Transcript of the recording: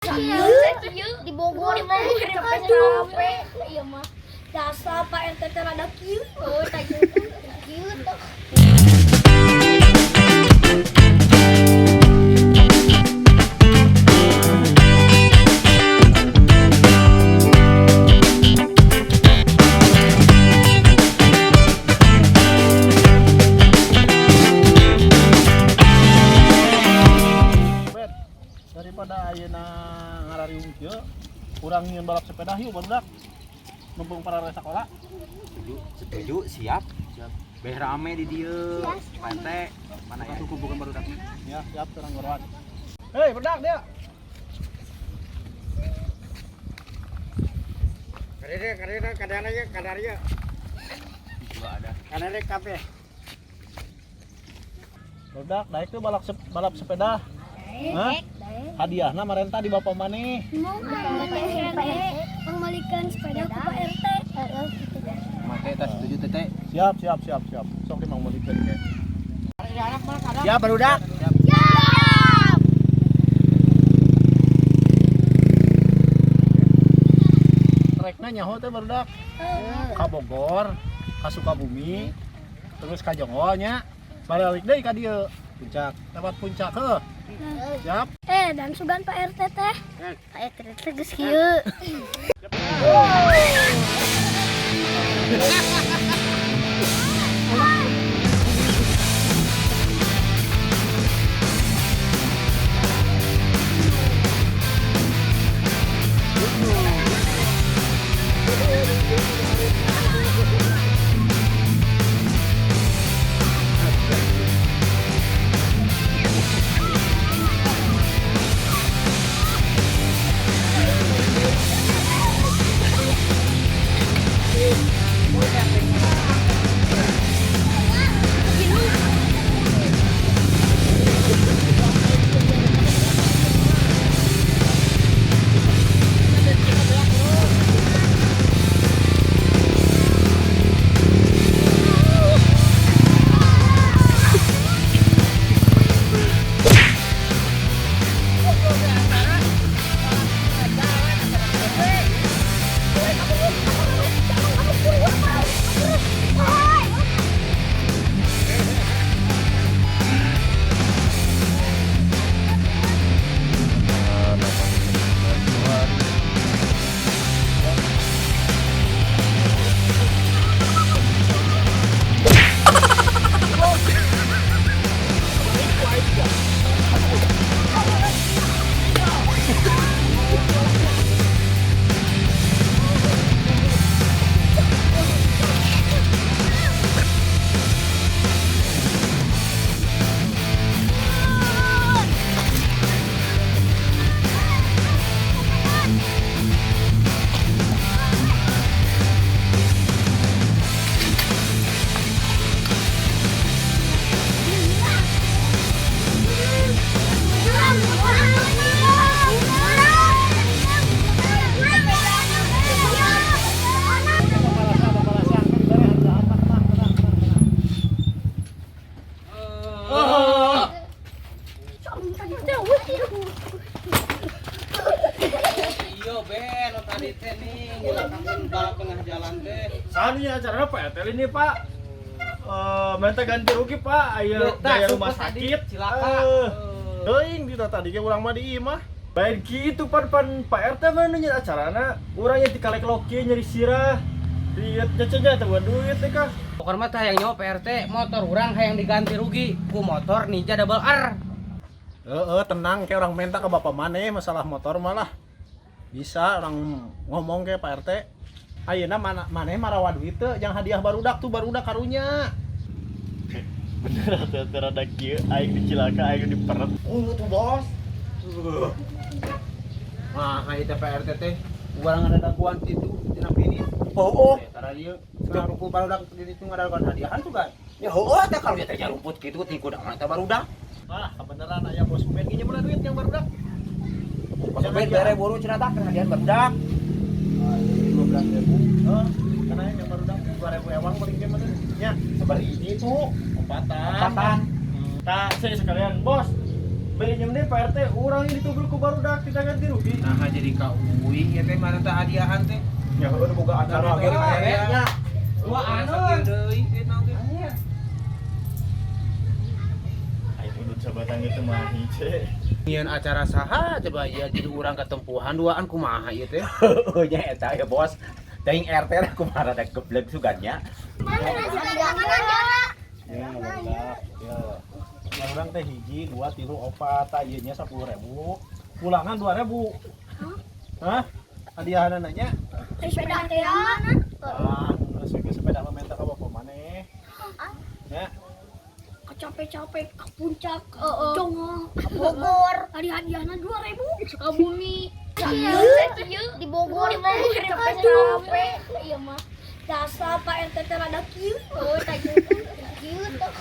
Kieu di Bogor teh capek. Iya mah. Dasar Pak RT teh rada kieu. Oh, tah kieu tuh. Bet, daripada ayeuna ngarariung kieu, urang nyieun balap sepeda yuk, barudak. Mumpung para sekolah. Setuju, setuju, siap. Siap. Beh rame di dieu. Pak RT, mana ya? Kumpulkan barudak. Ya, siap, terang goroan. Hei, barudak dia. Kadere kadere kadere ya kadere ya. Juga ada. Kadere kabeh. Barudak, daek tuh balap balap sepeda. Hah? Hadiahna marenta di bapak maneh. Mau Pak RT, pangmalikeun sepeda ku Pak RT. Heeh, kitu. Make tas setuju tete. Siap, siap, siap, siap. Sok di mangmalikeun ke. Siap barudak. Siap. Trekna nyaho teh, barudak. Ka Bogor, ka Sukabumi, terus ka Jonggol nya. Balik deui ka dieu. Puncak, lewat puncak heuh. Siap. Eh, dan sugan Pak RT teh. Pak RT teh geus kieu. Bapak kan dibere hargaan mah, tenang, tenang, tenang, tenang. Iya Ben, lo tadi teh nih nyilakakeun balap tengah jalan teh. Sani acaranya Pak RT ini, Pak. Eh, minta ganti rugi, Pak. Ayo Tah, biaya rumah sumpah tadi, sakit. cilaka. Eh, Teuing dita tadi ge urang mah di imah. baik gitu pan pan Pak RT mah nanya acarana urangnya dikalek loki nyeri sirah. Lihat nyecenya teh duit teh kah. Pokoknya mah teh hayang nyawa Pak RT, motor urang hayang diganti rugi ku motor Ninja Double R. Heeh, tenang kayak orang minta ke bapak maneh masalah motor malah. Bisa orang ngomong ke Pak RT. Ayeuna mana maneh marawa duit teu jang hadiah barudak tuh barudak karunya. Bener atuh teh rada kieu aing dicilaka aing diperet. Oh tuh bos. Nah, kayak teh Pak RT teh urang ada daguan itu tina pinis. Oh, oh. Tara dieu cenah rukul barudak di ditu ngadaguan hadiahan tuh kan. Ya heueuh teh kalau teh rumput kitu ti kuda mah teh barudak. Wah, kebeneran aya bos Ubed nginjem lah duit yang barudak. Bos Ubed bere buru cenah tah hadiahan barudak. 12.000. Heeh, karena yang barudak 2.000 ewang paling ge mah nya. Sabar hiji tuh. Empatan. Empatan. Tah, saya sekalian bos. Beli nyem deh Pak RT, urang ini ditubruk ku barudak kita ganti rugi. Nah, jadi ka uing ya teh mana teh hadiahan teh. Ya udah boga acara ge. Ya. Dua anu deui teh naon teh. Ayo udut sabatang itu mah hije. Nyian acara saha coba ya, jadi urang ketempuhan duaan kumaha ieu teh? Heueuh nya eta ya, Bos. Teuing RT lah kumaha rada geblek sugannya. Mana mana? Ya, barudak. Ya. Yang urang teh hiji, dua, tilu, opat, tah ieu nya 10.000. Pulangan 2.000. Hah? Hadiahanana nya? Sepeda teh mana? Ah, geus we sepeda mah minta ka bapak maneh. Ya. Capek-capek ke puncak, ke Jongo, ke Bogor. Tadi hadiahnya 2.000. Sukabumi. Iya, di Bogor. Di Bogor capek-capek. Iya mah. Dasar Pak RT teh rada kieu. Oh, kieu tuh.